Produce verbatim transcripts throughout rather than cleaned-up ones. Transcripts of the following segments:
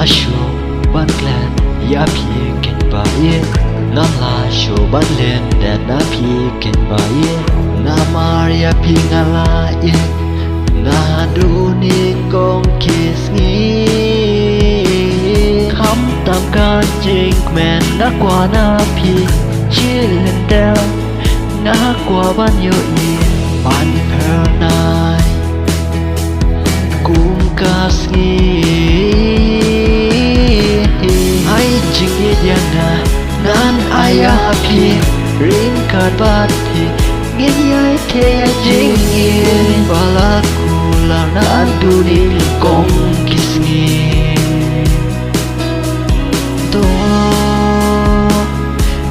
Shuh ban klet ïa phi kein ba ïeit, ngam lah shuh ban len dien na phi kein ba ïeit. Namar ïa phi nga la ïeit naduh nyngkong ki sngi. Khamtam ka jingkmen nga kwah na phi shi lynter, nga kwah ban ïohi ban phyrnai kum ka sngi. Ai jingïeit ïa nga, ngan ai ïa phi, ryngkat bad phi ngin ïai theh ïa jingim ba la kular naduh nyngkong ki sngi. To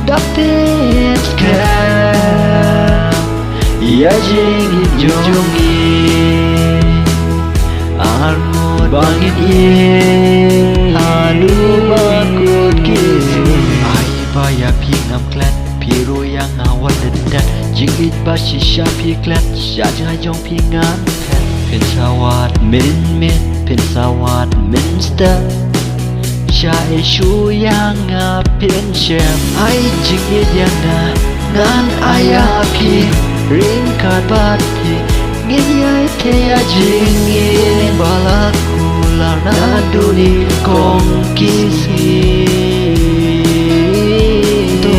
da pynskhem ïa jingim jong ngi, ar ngut ba ngin ïeit haduh ba kut ki sngi. Ai ba ïa phi ngam klet, phi ruh ïa nga wat dang klet. Jingïeit ba shisha phi klet, sha jngai jong phi ngan phet. Phin sa wad mynmiet, phin sa wad mynstep, sha i shu ïa nga phin shem. Ai jingïeit ïa nga, ngan ai ïa phi, ryngkat bad phi ngin ïai theh ïa jingim ba la kular naduh nyngkong ki sngi. To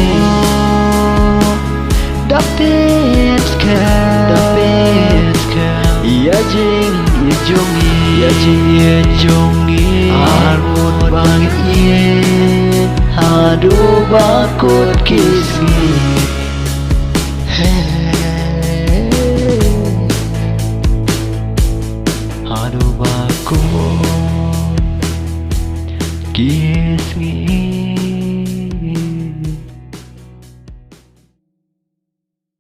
da pynskhem, da pynskhem ïa jingïeit jong ngi, ïa jingïeit jong ngi, ar ngut ba ngin ïeit haduh ba kut ki sngi. Hey. Haduh ba kut ki sngi.